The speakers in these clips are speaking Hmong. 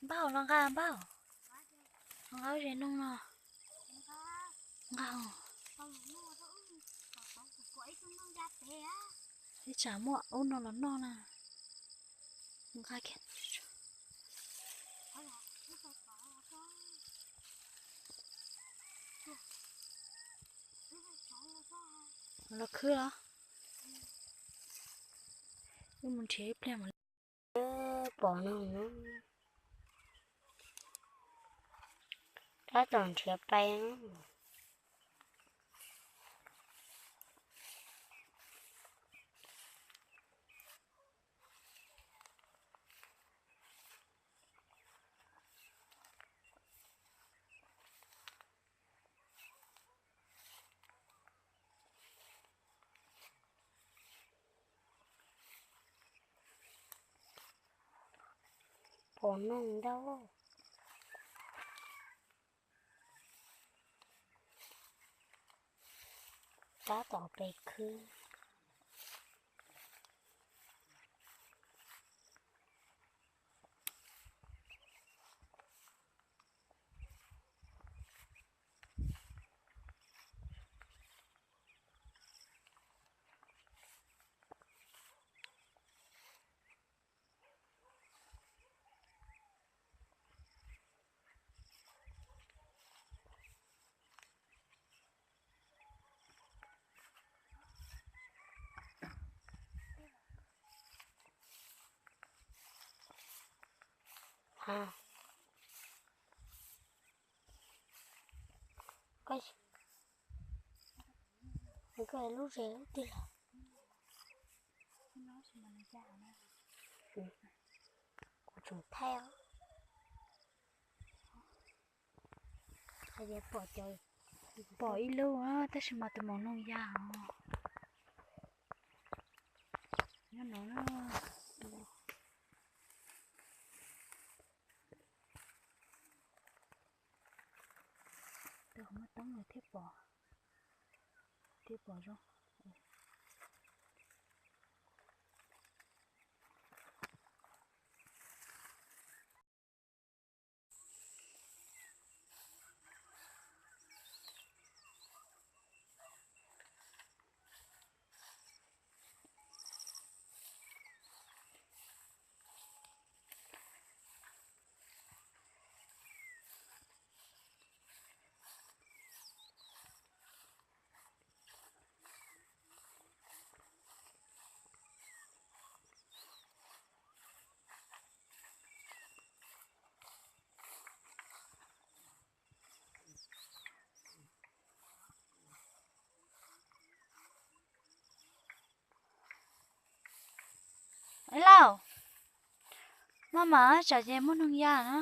Npauj, los nqa npauj, los nqa lub zes noog no. Nqa, ib tsam muaj ub no los noj na. Nqa kiag. Los khwb los. Wb mus nrhiav ib pliag mas. Pom noog, tab tom nrhiav pais. Pom noog ntau. Tab tom pes khwb. Koj lub zes lub twg los? Kuv tseem thaij os. Pom ib lub tab sis mas tus maum noog ya os. Nyob no na. Tus qhov muag toob lawm thiaj pom, thiaj pom zoo. Lauj, maj mam tsam ces muaj noog ya na.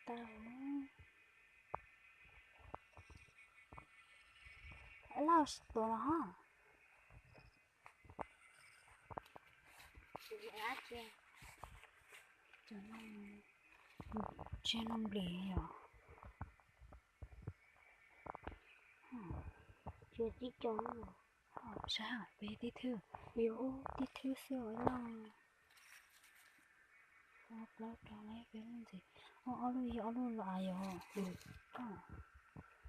Tau. Lauj, tuaj los ho. Tsis noog nplis yom. Tsis tib co. Saib peb tib thwj, tib thwj xwb os lauj. Ob plaub rau lawm peb lub ntxiv. Ob lub yog ob lub los yog.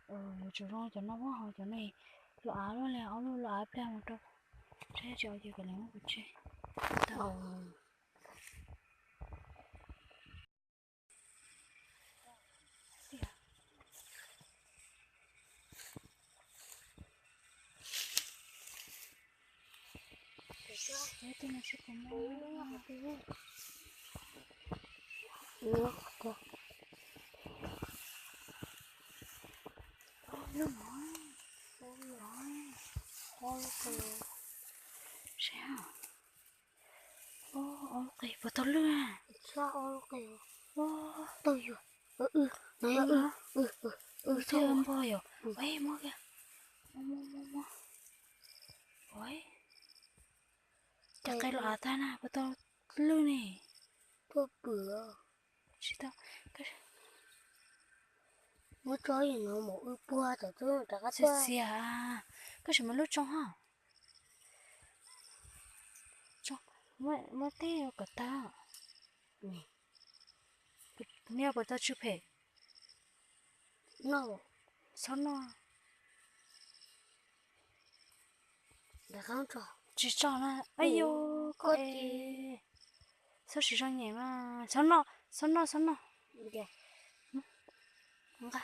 Yuav tsum zoo cov no muab ho cov no los av luaj li, ob lub los av pliag mus rau, saib tsis ua ces kom lawv muab kuv tseg tau. Ob lub qe puas tau lwj? Tau yog, tau npog yom. Muab, muab, muab. Cov qe los av tag na puas tau lwj ne? Tuaj pwm. Tsis tau. Muab tso no mus wb puag tom tub rov qab txias. Koj sim muab lub tsoo ho. Muab tej kom tag. Neb puas tau tsw phem? Txhob noj. Tsis tso na. Ayu, koj es txhob siv zog nyem mas. Txhob noj, txhob noj, txhob noj. Nqa.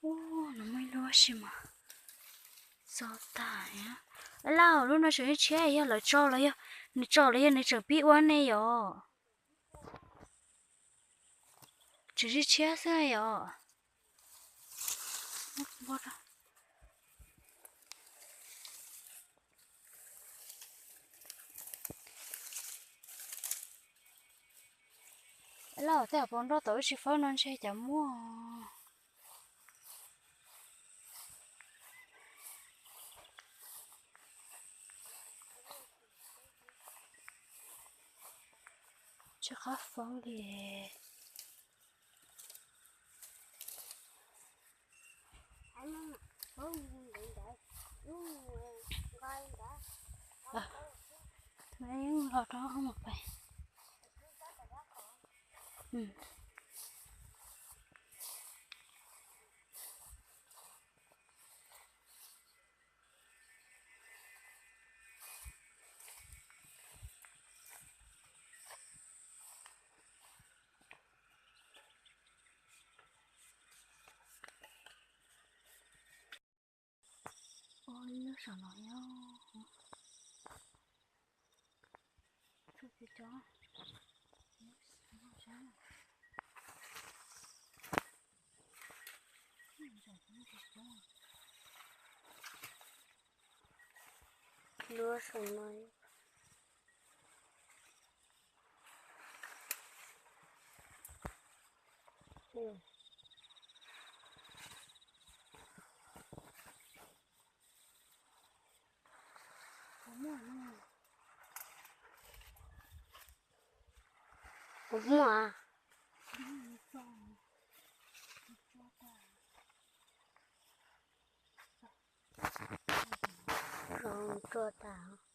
Ua, no muaj ib lub si mas txog tag. Lauj, lub no tseem tshiab, yog lawv tso los yog nws tso los yog nws tseem pib ua ne yom? Tseem tshiab xwb yom? Lauj, tej zaum puas nroj tau ib tsis fawb no ntshe cas muaj. Tsis qab fawb li. Los rau mus pais. Ua ib lub saum no, lub saum no. Kuv muaj. Zoo tsuaj tas.